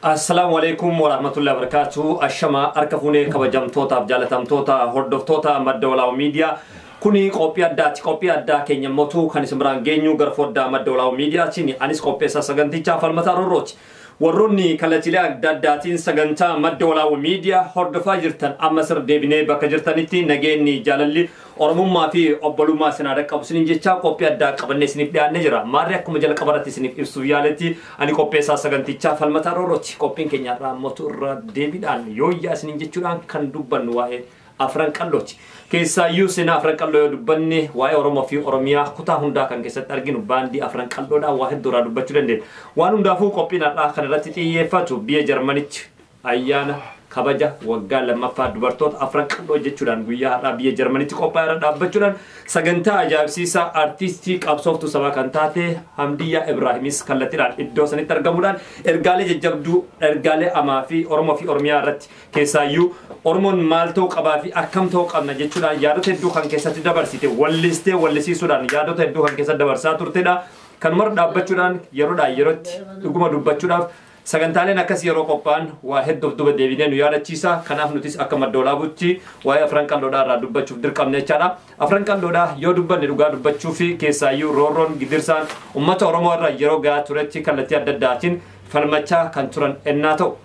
Assalaamu alaikum warahmatullahi wabarakatuh. Ashama harka fuunee kabajamtootaaf jaalatamtoota hordoftoota Madda Walaabuu Miidiyaa. Kuni qophii addaati. Qophii addaa keenya mootuu kan isin biraan geenyu gara foddaa Madda Walaabuu Miidiyaatiin anis qopheessaa sagantichaa Falmataa Rorrooti. Warroonni kallattiilee adda addaatiin sagantaa Madda Walaabuu Miidiyaa hordofaa jirtan amma sir deebinee bakka jirtanitti nageenyi jaalalli Oromummaa fi obbolummaa isin haa dhaqqabu isiniin jechaa qophii addaa qabannee isiniif dhiyaannee jira. Maarri akkuma jalqaba irratti isiniif ibsuuf yaaletti ani qopheessaa sagantichaa Falmataa Rorrooti. Qophiin keenya irraa mootuu irra deebiidhaan yooyyaa isiniin jechuudhaan kan dubbannu waa'ee Afran Qallooti. Keessaayyuu seenaa Afran Qalloo yoo dubbanne waa'ee Oromoo fi Oromiyaa kutaa hundaa kan keessatti arginu baandii Afran Qalloodhaan waa hedduu irraa dubbachuu dandeenya. Waan hundaafuu qophiin har'aa kan irratti xiyyeeffatu biyya Jarmanitti ayyaana kabaja waggaa lammaffaa dubartoota Afran Qalloo jechuudhaan guyyaa har'aa biyya Jarmanitti qophaa'e irra dhaabbachuudhaan sagantaa ajaa'ibsiisaa artiistii qabsooftuu sabaa kan taate Hamdiyyaa Ibraahimis kallattiidhaan iddoo sanitti argamuudhaan ergaalee jajjabduu ergaalee amaa fi Oromoo fi Oromiyaa irratti keessaayyuu Oromoon maal ta'uu qabaa fi akkam ta'uu qabna jechuudhaan yaadota hedduu kan keessatti dabarsite wallistee wallisiisuudhaan yaadota hedduu kan keessatti dabarsaa turtedha. Kanumarra dhaabbachuudhaan yeroodhaa yerootti dhuguma dubbachuudhaaf sagantaaleen akkas yeroo qophaa'an waa hedduuf duba deebinee nu yaadachiisa. Kanaaf nutis akka Madda Walaabuutti waa'ee Afran Qalloodhaa irraa dubbachuuf dirqamne jechaadha. Afran Qalloodhaa yoo dubbanne dhugaa dubbachuu fi keessaayyuu roorroon gidirsaan uummata Oromoo irra yeroo gahaa turetti kallattii adda addaatiin falmachaa kan turan ennaa ta'u.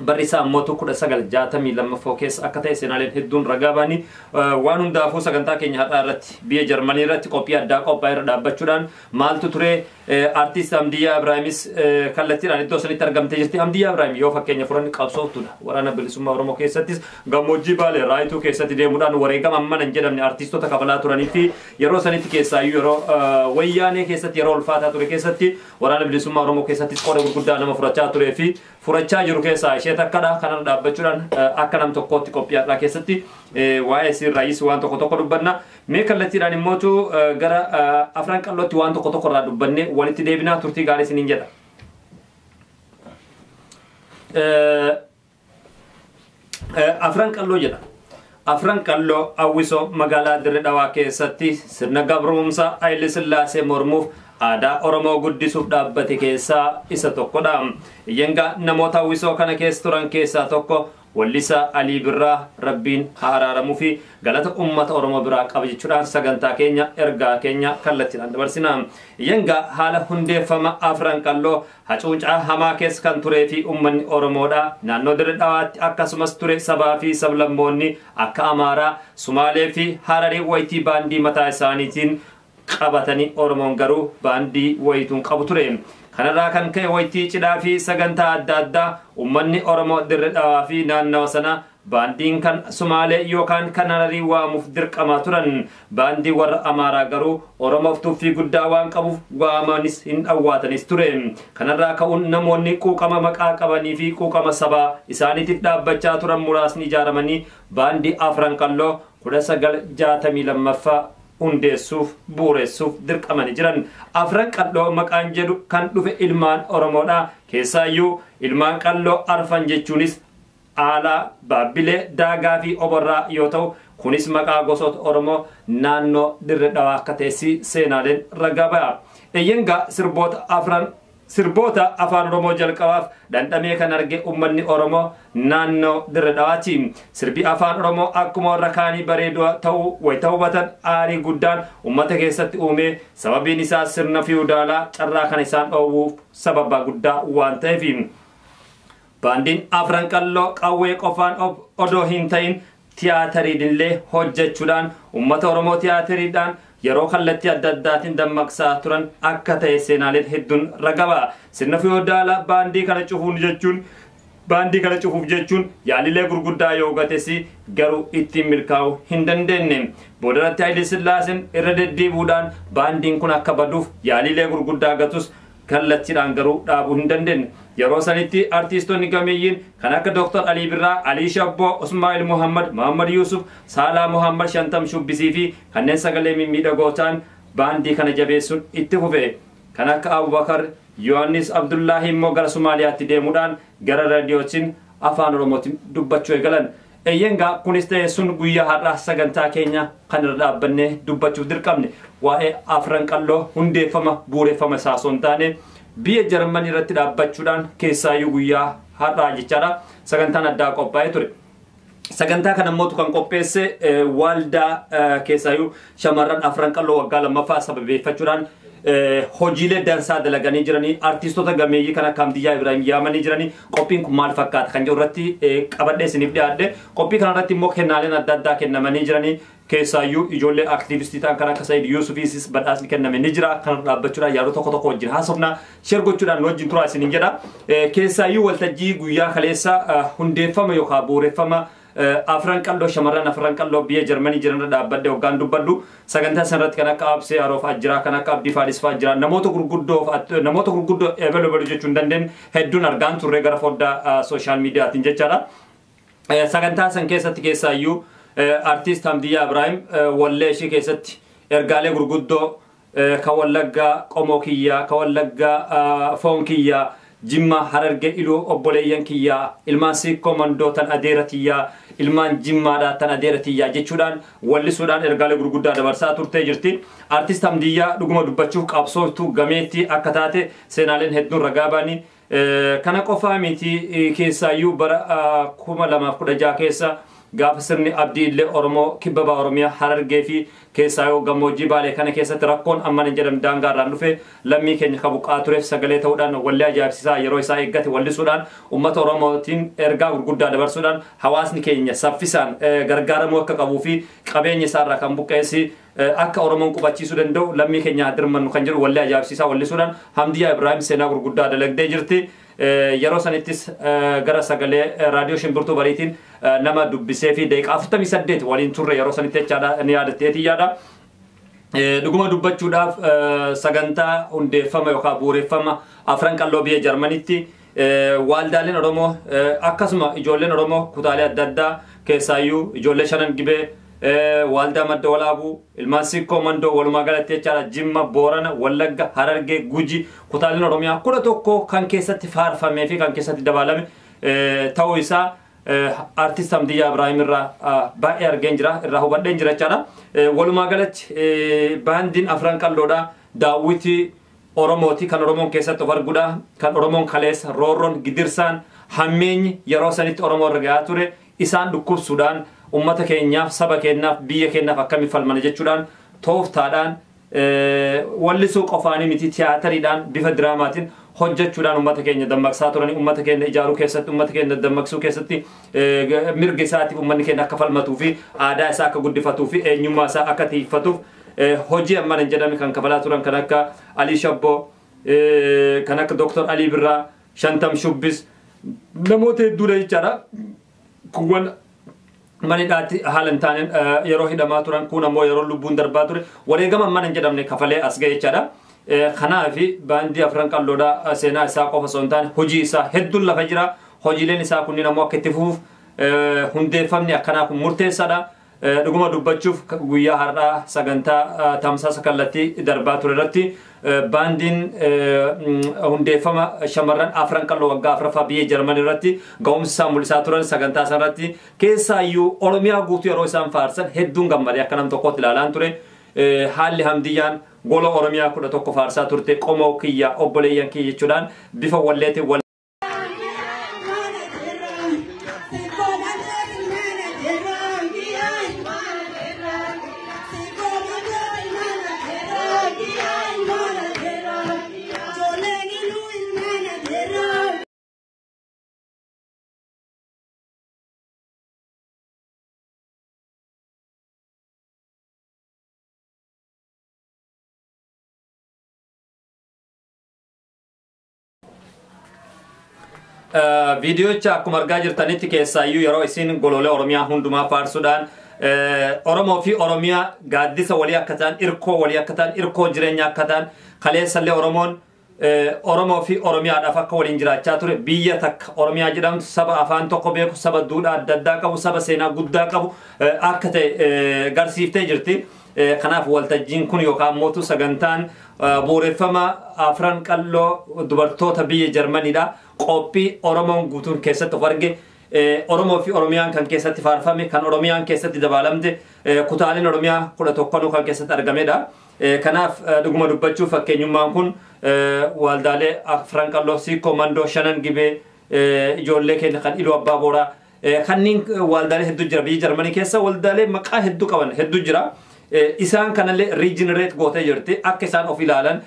Barri isaa ammoo 1962 keessa akka ta'e seenaaleen hedduun ragaa ba'anii waan hundaafuu sagantaa keenya har'aa irratti biyya Jarmanii irratti qophii addaa qophaa'e irra dhaabbachuudhaan maaltu ture artiist Hamdiyyaa Ibraahimis kallattiidhaan iddoo sanitti argamtee jirti. Hamdiyyaa Ibraahim yoo fakkeenya furanni qabsooftuudha. Waraana bilisummaa Oromoo keessattis gammoojjii Baalee Raayituu keessatti deemuudhaan wareegama hammana hin jedhamne artiistota kafalaa turanii fi yeroo sanitti keessaayyuu yeroo wayyaanee keessatti yeroo ulfaataa ture keessatti waraana bilisummaa Oromoo keessattis qooda gurguddaa nama furachaa turee fi furachaa jiru keessaa ishee takkadha. Kanarra dhaabbachuudhaan akka nam tokkootti qophii har'aa keessatti waa'ee sirraayis waan tokko tokko dubbanna. Mee kallattiidhaan immootu gara Afran Qallootti waan tokko tokko irraa dubbanne walitti deebinaa turtii gaarii isiniin jedha. Afran Qalloo jedha. Afran Qalloo hawwisoo magaalaa Dirree Dhawaa keessatti sirna gabroomsaa Haayile Sillaasee mormuuf aadaa Oromoo guddisuuf dhaabbate keessaa isa tokkodha. Iyyangaa namoota hawwisoo kana keessa turan keessaa tokko wallisaa Alii Birraa Rabbiin haa araaramuu fi galata uummata Oromoo biraa qaba jechuudhaan sagantaa keenya ergaa keenya kallattiidhaan dabarsina. Iyyangaa haala hundeeffama Afran Qalloo hacuucaa hamaa keessa kan turee fi uummanni Oromoodha. Naannoo Dirree Dhawaatti akkasumas ture sabaa fi sablammoonni akka Amaaraa, Sumaalee fi Hararii wayitii baandii mataa isaaniitiin qabatanii Oromoon garuu baandii wayituun qabu ture. Kanarraa kan ka'e wayitii cidhaa fi sagantaa adda addaa uummanni Oromoo Dirree Dhawaa fi naannawa sana baandiin kan Sumaalee yookaan kan Hararii waamuuf dirqamaa turan. Baandii warra Amaaraa garuu Oromoof tuffii guddaa waan qabuuf waamanis hin dhawwaatanis ture. Kanarraa ka'uun namoonni quuqama maqaa qabanii fi quuqama sabaa isaaniitiif dhaabbachaa turan muraasni ijaaramanii baandii Afran Qalloo 1962 hundeessuuf bu'uureessuuf dirqamanii jiran. Afran Qalloo maqaan jedhu kan dhufe ilmaan Oromoodha. Keessaayyuu ilmaan Qalloo arfan jechuunis Aalaa, Baabbilee, Daagaa fi Oborraa yoo ta'u kunis maqaa gosoota Oromoo naannoo Dirree Dhawaa akka ta'es seenaaleen ragaa ba'a. Eeyyangaa sirboota afaan Oromoo jalqabaaf dhandhamee kan arge uummanni Oromoo naannoo Dirree Dhawaati. Sirbi afaan Oromoo akkuma warra kaanii bareedoo ta'uu wayita hubatan aarii guddaan uummata keessatti uume sababiin isaa sirna fiwudaalaa carraa kan isaan dhoowwuuf sababa guddaa waan ta'eef. Baandiin Afran Qalloo qawwee qofaan odoo hin ta'in tiyaatariidillee hojjechuudhaan uummata Oromoo tiyaatariidhaan yeroo kallattii adda addaatiin dammaqsaa turan akka ta'e seenaaleen hedduun ragaba. Sirna fiwudaalaa baandii kana cufuuf jechuun yaalilee gurguddaa yoo gates garuu ittiin milkaa'uu hin dandeenye. Boodarratti Haayile Sillaaseen irra deddeebi'uudhaan baandiin kun akka baduuf yaalilee gurguddaa gatus kallattiidhaan garuu dhaabuu hin dandeenye. Yeroo sanitti artiistonni gameeyyiin kan akka Dr. Alii Birraa, Alii Shabboo, Usmaa'il Muhammad, Muhammad Yusuf, Saalaa Muhammad Shantam Shubbisii fi kanneen sagalee mimmiidhagoo ta'an baandii kana jabeessuun itti fufe. Kan akka Abubakar, Yohaannis Abdullaahi immoo gara Somaaliyaatti deemuudhaan gara raadiyootiin afaan Oromootiin dubbachuu eegalan. Eeyyangaa kunis ta'e sun guyyaa har'aa sagantaa keenya kan irra dhaabbannee dubbachuuf dirqamne waa'ee Afran Qalloo hundeeffama bu'uureffama isaa osoo hin taane biyya Jarmanii irratti dhaabbachuudhaan keessaayyuu guyyaa har'aa jechaadha sagantaan addaa qophaa'ee ture. Sagantaa kana immoo kan qopheesse waldaa keessaayyuu shamarran Afran Qalloo waggaa lammaffaa sababeeffachuudhaan hojiilee dansaa dalaganii jiranii, artistoota gameeyyii kan akka Hamdiyyaa Ibrahim yaamanii jiranii, qophiin kun maal fakkaata kan jedhu irratti qabadhee isiniif dhiyaadhe. Qophii kana irratti immoo kennaaleen adda addaa kennamanii jiranii, keessaayyuu ijoollee aktiivistii ta'an kan akka Sayid Yuusufiisis badhaasni kenname ni jira. Kana dhaabbachuudhaan yaadota tokko tokko wajjin haasofna, share gochuudhaan nu wajjin turaa isiniin jedha. Keessaayyuu waltajjii guyyaa kaleessa hundeeffama yookaan bu'uureffama Afran Qalloo, shamarran Afran Qalloo biyya Jarmanii jiran irra dhaabbadhe hoggaan dubbadhu, sagantaa sanarratti kan akka Absee Haroo fa'aa jira, kan akka Abdii Faalis fa'aa jira, namoota gurguddoo ebelu ebelu jechuu hin dandeenye hedduun argaan turre gara foddaa social mediaatiin jechaadha. Sagantaa san keessatti keessaayyuu artiist Hamdiyyaa Ibrahim wallee ishee keessatti ergaalee gurguddoo ka Wallaggaa qomoo kiyyaa, ka Wallaggaa foon kiyyaa, Jimma, Hararge, Iluu obboleeyyan kiyyaa, ilmaan Siikkoo Mandoo tan adeera tiyyaa, ilmaan Jimmaadhaa tan adeera tiyyaa jechuudhaan wallisuudhaan ergaalee gurguddaa dabarsaa turtee jirti. Artiist Hamdiyyaa dhuguma dubbachuuf qabsooftuu gameettii akka taate seenaaleen hedduun ragaa ba'anii. Kana qofaa miti, keessaayyuu bara 2016 keessa gaafa sirni Abdii Illee Oromoo kibba baha Oromiyaa, Harargee fi keessaayyuu gammoojjii Baalee kana keessatti rakkoon amma hin jedhamne daangaarraan dhufe lammii keenya ka buqqaa tureef sagalee ta'uudhaan wallee ajaa'ibsiisaa yeroo isaa eeggate wallisuudhaan uummata Oromootiin ergaa gurguddaa dabarsuudhaan hawaasni keenya saffisaan gargaaramuu akka qabuu fi qabeenya isaarraa kan buqqeessi akka Oromoon qubachiisuu danda'u lammii keenya dirmannu kan jedhu wallee ajaa'ibsiisaa wallisuudhaan Hamdiyyaa Ibrahim seenaa gurguddaa dalagdee jirti. Yeroo sanittis gara sagalee raadiyoo Shimbirtuu Bariitiin nama dubbisee fi daqiiqaa 48 waliin turre yeroo sanitti jechaadha, ni yaadatteetii yaada. Dhuguma dubbachuudhaaf sagantaa hundeeffama yookaan bu'uureffama Afran Qalloo biyya Jarmanitti waaldaaleen Oromoo, akkasuma ijoolleen Oromoo kutaalee adda addaa, keessaayyuu ijoollee Shanan Gibee, waaldaa Madda Walaabuu, ilmaan Sikkoo Mandoo, walumaa galatti jechaadha Jimma, Boorana, Wallagga, Harargee, Guji, kutaaleen Oromiyaa 11 kan keessatti faarfamee fi kan keessatti dabalame ta'uu isaa artist Hamdiyyaa Ibrahim irraa baay'ee argeen jira, irraa hubadheen jira jechaadha. Walumaa galatti baandiin Afran Qalloodha daawwitii Oromooti, kan Oromoon keessatti of arguudha, kan Oromoon kaleessa roorroon, gidirsaan, hammeenyi yeroo sanitti Oromoo irra gahaa ture isaan dhukkubsuudhaan ummata keenyaaf, saba keenyaaf, biyya keenyaaf akkamiin falmana jechuudhaan tooftaadhaan wallisuu qofaanii miti, tiyaatariidhaan bifa diraamaatiin hojjechuudhaan ummata keenya dammaqsaa turanii, ummata keenya ijaaruu keessatti, ummata keenya dammaqsuu keessatti, mirga isaatiif ummanni keenya akka falmatuu fi aadaa isaa akka guddifatuu fi eenyummaa isaa akka tiiffatuuf hojii amma hin jedhame kan kafalaa turan kan akka Alii Shabboo, kan akka Dr. Alii Birraa, Shantam Shubbis, namoota hedduudha jechaadha. Kuwwan manidhaatti haala hin taaneen yeroo hidhamaa turan, kun ammoo yeroo lubbuun darbaa ture, wareegama mana hin jedhamne kafalee as ga'e jechaadha. Kanaafi baandii Afran Qalloodhaa seenaa isaa qofa osoo hin taane hojii isaa hedduun lafa jira. Hojiileen isaa kunniin ammoo akka itti fufuuf hundeeffamni akkanaa kun murteessaadha. Dhuguma dubbachuuf guyyaa har'aa sagantaa tamsaasa kallattii darbaa ture irratti baandiin hundeeffama shamarran Afran Qalloo waggaa afuraffaa biyya Jarman irratti ga'umsa isaa mul'isaa turan sagantaa sana irratti keessaayyuu Oromiyaa guutuu yeroo isaan faarsan hedduun gammadee akka nam tokkotti ilaalaan ture. Haalli Hamdiyyaan gola Oromiyaa 11 faarsaa turte, qomoo kiyya, obboleeyyan kiyya jechuudhaan bifa walleetiin wal Viidiyoocha akkuma argaa jirtanitti keessaayyuu yeroo isin goloolee Oromiyaa hundumaa faarsuudhaan Oromoo fi Oromiyaa gaaddisa walii akka ta'an, irkoo walii akka ta'an, irkoo jireenyaa akka ta'an, kaleessallee Oromoon Oromoo fi Oromiyaadhaaf akka waliin jiraachaa ture, biyya takka Oromiyaa jedhamtu, saba afaan tokko beeku, saba duudhaa adda addaa qabu, saba seenaa guddaa qabu akka ta'e garsiiftee jirti. Kanaaf waltajjiin kun yookaan mootu sagantaan bu'uureffama Afran Qalloo dubartoota biyya Jarmaniidha. Qophii Oromoon guutuun keessatti of arge, Oromoo fi Oromiyaan kan keessatti faarfame, kan Oromiyaan keessatti dabalamte, kutaaleen Oromiyaa 11nuu kan keessatti argamedha. Kanaaf dhuguma dubbachuuf fakkeenyummaan kun waldaalee Afran Qalloo, Siikoo Mandoo, Shanan Gibee, Ijoollee keenya kan Iluu Abbaa Booraa kanneen waldaalee hedduu jira biyya Jarmanii keessa, waldaalee maqaa hedduu qaban hedduu jira. Isaan kanallee regenerate gootee jirti, akka isaan of ilaalan,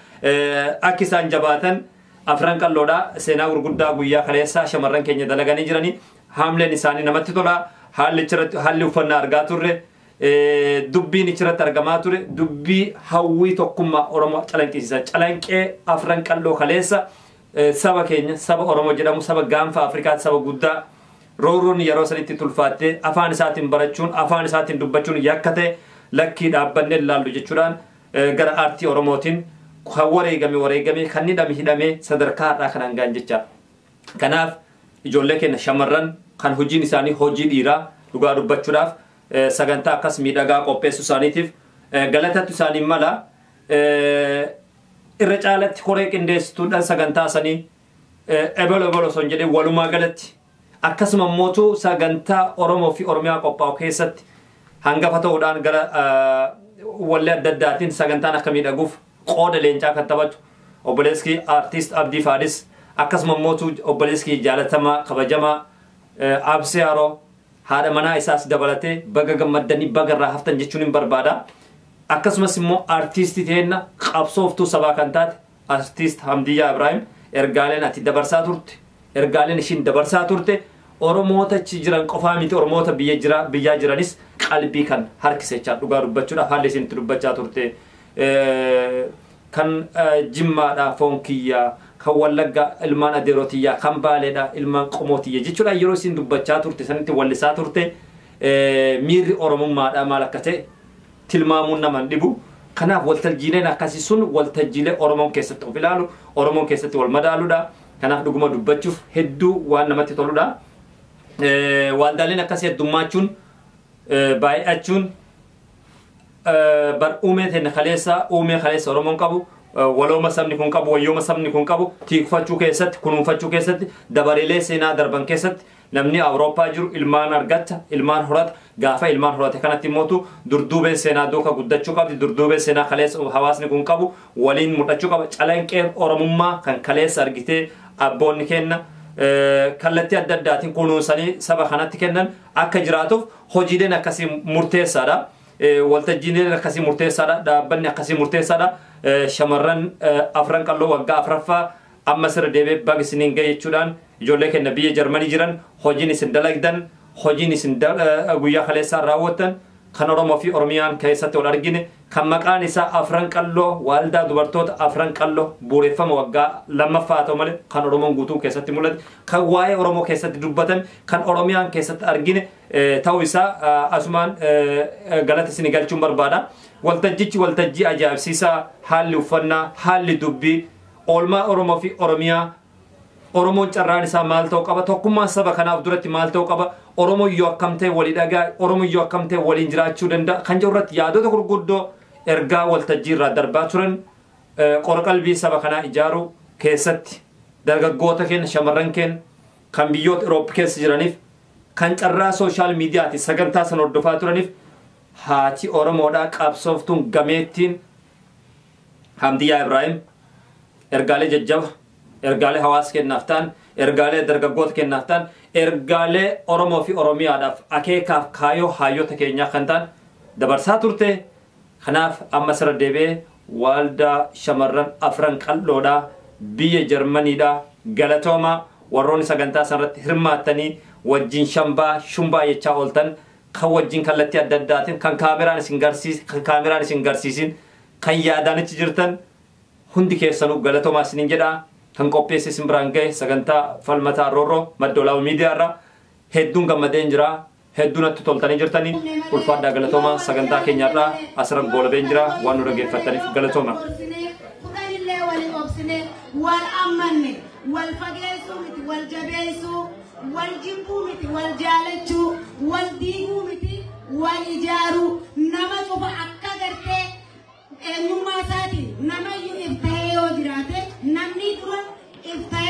akka isaan jabaatan. Afran Qalloodha seenaa gurguddaa guyyaa kaleessaa shamarran keenya dalaganii jiranii. Haamleen isaanii namatti tola. Haalli haalli uffannaa argaa turre, dubbiin achirratti argamaa ture dubbii hawwii tokkummaa Oromoo calanqisiisa. Calanqee Afran Qalloo kaleessa saba keenya, saba Oromoo jedhamu, saba gaanfa Afrikaatti saba guddaa, roorroon yeroo sanitti tulfaattee afaan isaatiin barachuun, afaan isaatiin dubbachuun yakka ta'e, lakkii dhaabbannee ilaallu jechuudhaan gara aartii Oromootiin kan wareegame wareegame, kan hidhame hidhame, sadarkaa har'aa kanaan ga'an jecha. Kanaaf ijoollee keenya shamarran kan hojiin isaanii hojii dhiiraa, dhugaa dubbachuudhaaf sagantaa akkas miidhagaa qopheessuu isaaniitiif galatatu isaanii mala. Irra caalatti koree qindeessituudhaan sagantaa sanii ebelo ebelo osoo hin jedhin, walumaa galatti akkasuma mootu sagantaa Oromoo fi Oromiyaa qophaa'u keessatti hangafa ta'uudhaan gara wallee adda addaatiin sagantaan akka miidhaguuf qooda leencaa kan taphatu obboleessi aartist Abdii Faadis, akkasuma mootu obboleessi jaalatamaa kabajamaa Absee Haroo haadha manaa isaas dabalatee baga gammaddanii, baga irraa haftan jechuun hin barbaada. Akkasumas immoo aartistii teenna qabsooftuu sabaa kan taate aartist Hamdiyyaa Ibraahim, ergaaleen ati dabarsaa turte, ergaaleen ishiin dabarsaa turte Oromoota achi jiran qofaa miti, Oromoota biyya jira biyyaa jiranis qalbii kan harkise jechaa. Dhugaa dubbachuudhaaf haalli isin itti dubbachaa turte, kan Jimmaadhaa foon kiyyaa, kan Wallaggaa ilmaan adeerotiyyaa, kan Baaleedhaa ilmaan qomootiyya jechuudha, yeroo isin dubbachaa turte sanitti wallisaa turte miirri Oromummaadhaa maal akka ta'e tilmaamuun naman dhibu. Kanaaf waltajjiileen akkasii sun waltajjiilee Oromoon keessatti of ilaalu, Oromoon keessatti wal madaaludha. Kanaaf dhuguma dubbachuuf hedduu waan namatti toludha. Waldaaleen akkasii heddummachuun, baay'achuun bar uumee teenya kaleessa, uumee kaleessa Oromoon qabu, walooma sabni kun qabu, wayyooma sabni kun qabu tiikfachuu keessatti, kunuunfachuu keessatti, dabareelee seenaa darban keessatti namni Awurooppaa jiru ilmaan argata, ilmaan horata. Gaafa ilmaan horate kanatti immootu durduubeen seenaa duuka guddachuu qabdi, durduubeen seenaa kaleessa hawaasni kun qabu waliin mul'achuu qaba. Calanqeen Oromummaa kan kaleessa argitee abboonni kenna kallattii adda addaatiin kunuunsanii saba kanatti kennan akka jiraatuuf hojiileen akkasii murteessaadha. Waltajjiileen akkasii murteessaadha. Dhaabbanni akkasii murteessaadha. Shamarran Afran Qalloo waggaa afraffaa amma sirra deebi'ee baga isiniin gahe jechuudhaan, ijoollee keenya biyya Jarmanii jiran, hojiin isin dalagdan, hojiin isin guyyaa kaleessaa raawwattan kan Oromoo fi Oromiyaan keessatti wal argine, kan maqaan isaa Afran Qalloo, Waaldaa Dubartoota Afran Qalloo bu'uureffama waggaa lammaffaa ta'u malee kan Oromoon guutuu keessatti mul'ate, kan waa'ee Oromoo keessatti dubbatan, kan Oromiyaan keessatti argine ta'uu isaa asumaan galata isin galchuun barbaada. Waltajjichi waltajjii ajaa'ibsiisaa, haalli uffannaa, haalli dubbii, oolmaa Oromoo fi Oromiyaa, Oromoon carraan isaa maal ta'uu qaba, tokkummaan saba kanaaf duratti maal ta'uu qaba, Oromoon yoo akkam ta'e walii dhagaa, Oromoon yoo akkam ta'e waliin jiraachuu danda'a kan jedhu irratti yaadota gurguddoo ergaa waltajjii irraa darbaa turan qora qalbii saba kanaa ijaaruu keessatti dargaggoota keenya, shamarran keenya kan biyyoota Eurooppii keessa jiraniif, kan carraa social mediaati sagantaa sana hordofaa turaniif, haati Oromoodhaa qabsooftuun gameettiin Hamdiyyaa Ibraahim ergaalee jajjaba, ergaalee hawaasa kennaaf ta'an, ergaalee dargaggoota kennaaf ta'an, ergaalee Oromoo fi Oromiyaadhaaf akeekaaf kaayoo hayyoota keenyaa kan ta'an dabarsaa turte. Kanaaf amma sirra deebi'ee Waaldaa Shamarran Afran Qal'oodhaa biyya Jarmaniidhaa galatooma. Warroonni sagantaa sanarratti hirmaattanii wajjin shambaa shumbaa jechaa ooltan, kan wajjin kallattii adda addaatiin, kan kaameraan isin garsiis, kan kaameraan isin garsiisin, kan yaadaanichi jirtan hundi keessanuu galatoomaa isiniin jedhaa. Kan qopheesse isin biraan gahe sagantaa Falmataa Roorroo Madda Olaanoo Miidiyaa irraa hedduun gammadeen jira, hedduu natti toltanii jirtanii, ulfaadhaa, galatoomaa. Sagantaa keenyarraa asirra goolabeen jira. Waan nu dhaggeeffattaniif galatooma. Kudhanillee waliin obsine, wal ammanne, wal fageessuu miti wal jabeessuu, wal jibbuu miti wal jaalachuu, wal diiguu miti wal ijaaruu, nama cufa akka gartee eenyummaa isaatiin nama iyyuu if